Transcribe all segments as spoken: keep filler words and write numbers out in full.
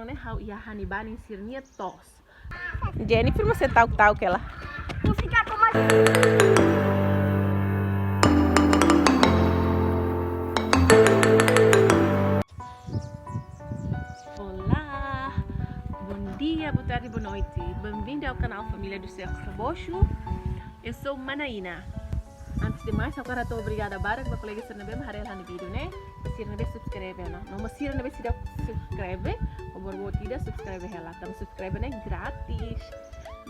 Ne'e ha'u iha Hani Banin sira-nia to'os. Jennifer mós sei ta'uk-ta'uk hela. Olá, bom dia, boa tarde, boa noite. Bem-vindo ao canal Família do Cerro Rebocho. Eu sou Manaína. Antes de mais, ha'u hakarak hato'o obrigada barak ba kolega sira ne'ebé mak haree ha'u-nia vídeo ne'e. Sira ne'ebé subscribe ona. No mós sira ne'ebé seidauk subscribe, favór boot ida subscribe hela. Tanba subscribe ne'e grátis.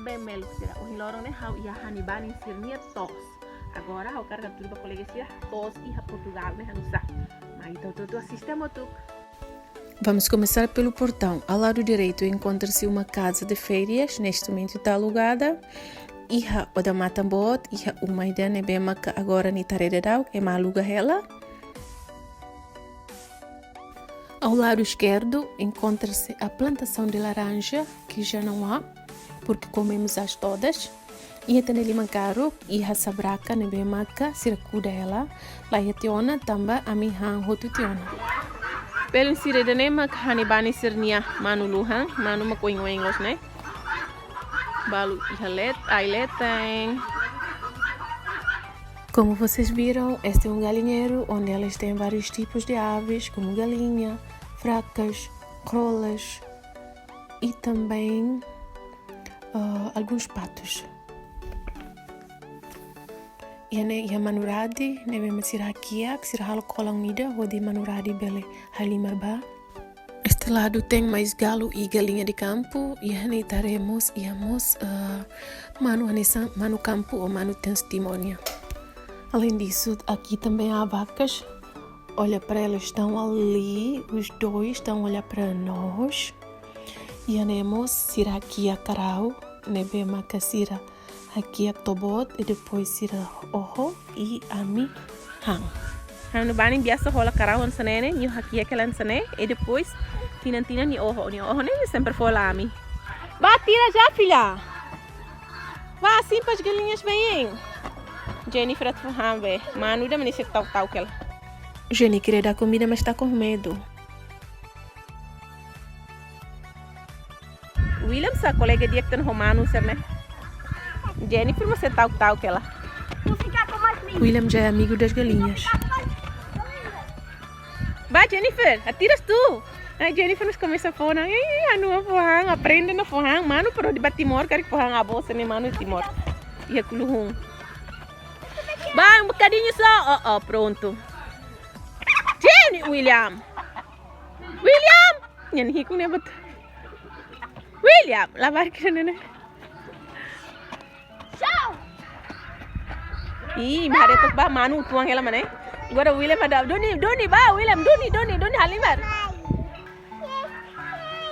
Bem, maluk sira, ohin loron ne'e ha'u iha Hani Banin sira-nia to'os. Agora ha'u hakarak hatudu ba kolega sira to'os iha Portugal ne'e oinsá. Mai ita hotu-hotu asiste hamutuk. Vamos começar pelo portão. Ao lado direito encontra-se uma casa de férias, neste momento está alugada. Iha odamatan boot, iha uma ida ne'ebé maka agora nia tare daudaun, ema aluga hela. Ao lado esquerdo encontra-se a plantação de laranja, que já não há, porque comemos-as todas. Iha ita-nia liman karuk, iha sabraka ne'ebé maka sira kuda hela, la iha tiha ona, tanba ami han hotu tiha ona. Belun sira, ida-ne'e mak Hani Banin sira-nia manu luhan, manu mak oin-oin loos ne'e. Balu iha let, ai-leten. Como vocês viram, este é um galinheiro onde elas têm vários tipos de aves, como galinha, fracas, crolas e também, ah, alguns patos. Iha ne'e iha manu radin, ne'ebé mak sira hakiak, sira halo kolam ida, hodi manu radin bele halimar bá. Este lado tem mais galo e galinha de campo, iha ne'e ita haree mós, iha mós, ah, manu hanesan, manu kampu ou manu testemunha. Além disso, aqui também há vacas. Olha para elas, estão ali, os dois estão a olhar para nós. Iha ne'e mós sira hakiak karau, ne'ebé maka sira hakiak to'o boot, e depois sira oho, i ami han. Ha'u-nia banin biasa hola karau hanesan ne'e, nia hakiak hela hanesan ne'e, e depois tinan-tinan nia oho, nia oho ne'e sempre fó hela ami. Bá tira já, filha. Vá assim para as galinhas vêm. Jennifer atu fó han be, manu ida mak nia sei ta'uk-ta'uk hela. Jenny queria dar comida, mas está com medo. William sá kolega di'ak tan ho manu sira-ne'e. Jennifer mós sei ta'uk-ta'uk hela. William já é amigo das galinhas. Bá, Jennifer, atiras tu. Ai, Jennifer mós komesa fó han. Ih, anu fó han, aprende ona fó han. Manu, pero de ba Timor, karik fó han, avó sira-nia manu Timor. Iha kuluhun. Bá, um bocadinho só. Oh, oh, pronto. Jenny, William. William! Nia hikun ne'e buat. William, labar kira ne'e. Ih, mak haree took bá, manu utuan hela mak ne'e. Agora William ada. Duni, Duni, bá, William, Duni, Duni, Duni, halimar.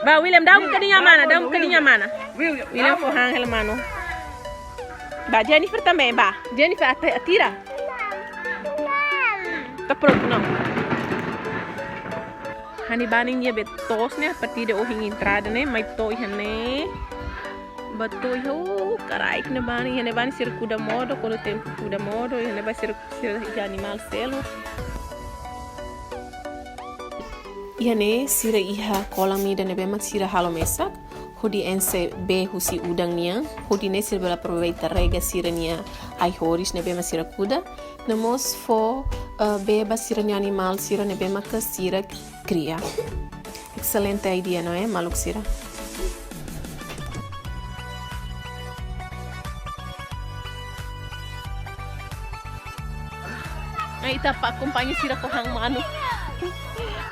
Bá, William, dá um bocadinho a mana, dá um bocadinho a mana. William fó han hela manu. Bá, Jennifer também, bá. Jennifer, ati-, atira. Tá pronto, não. Hani Banin nia be to'os ne'e, a partir de ohin entrada ne'e, mai to'o iha ne'e. Bá to'o iha, oh, karaik ne'ebá ne'e, iha ne'ebá ne'e sira kuda modo, kuandu tempu kuda modo, iha ne'ebá sira, sira iha animál seluk. Iha ne'e sira iha kolam ida ne'ebé mak sira halo mesak, hodi enxe bee husi udan nian, hodi nune'e sira bele aproveita rega sira-nia ai-horis ne'ebé mak sira kuda, no mós fó, eh, bee ba sira-nia animál sira ne'ebé maka sira kria. Excelente idea, não é, maluk sira? Ai, ita bá akompaña sira fó han manu.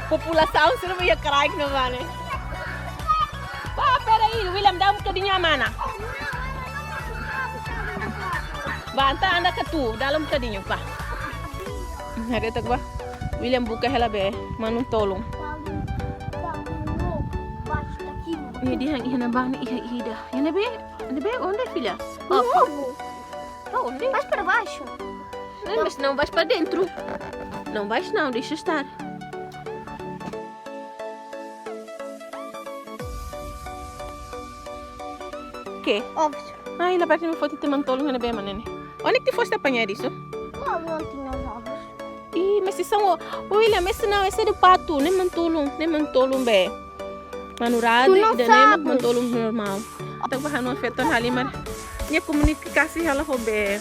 Populasaun sira iha karaik ne'ebá ne'e. Bá, pera aí, William, dá um bocadinho a mana. Bá, entaun anda ka tu, dala um bocadinho, bá. Haree took bá. William buka hela be, manu tolun. Nia dehan iha ne'ebá ne'e iha ida. Iha ne'ebé, ne'ebé onde, filha? Ó, onde? Vais para baixo. Não, mas não vais para dentro. Não vais não, deixa estar. Quê? Ovos. Ai, labarik ne'e mak foti tiha manu tolun iha ne'ebé mak ne'e? Onde é que tu foste apanhar isso? Não, não tinha os ovos. Ih, mas isso são o-, William, esse não, esse é do pato, ne'e manu tolun, ne'e manu tolun be. Manu rade, tu não ida-ne'e mak sabe. Mantolun normal. Atu ba hanu feto halimar. Nia komunikasi hela ho be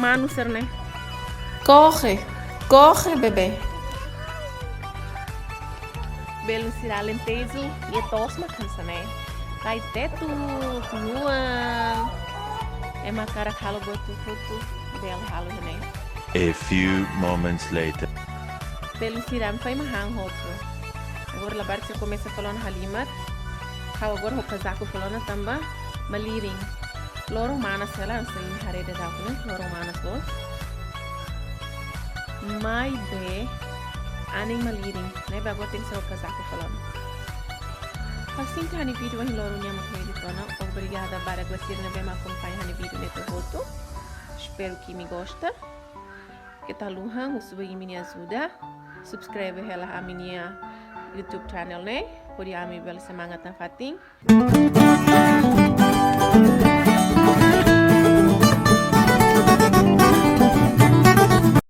manu sira-ne'e. Corre, corre, bebé. Belun sira Alentejo, nia to'os mak hanesan ne'e. Rai tetu, nuan. Ema hakarak halo buat hotu-hotu, bele halo ne'e. A few moments later. Belun sira, ami foin mak han hotu. Agora labarik sira komesa fali ona halimar. Ha'u agora ho kazaku fali ona tanba malirin. Loron manas hela, hanesan imi haree daudaun ne'e, loron manas loos. Maibé, anin malirin, ne'ebé agora tenke ser ho kazaku fali ona. Hanesan ne'e ha'u-nia vídeo ohin loron nian mak ne'e de'it ona. Obrigada barak ba sira ne'ebé mak akompaña ha'u-nia vídeo ne'e to'o hotu. Espero que imi gosta. Keta haluha husu ba imi-nia ajuda. Subscribe hela ha'u-nia YouTube channel ne'e. Hodi ami bele semangat nafatin.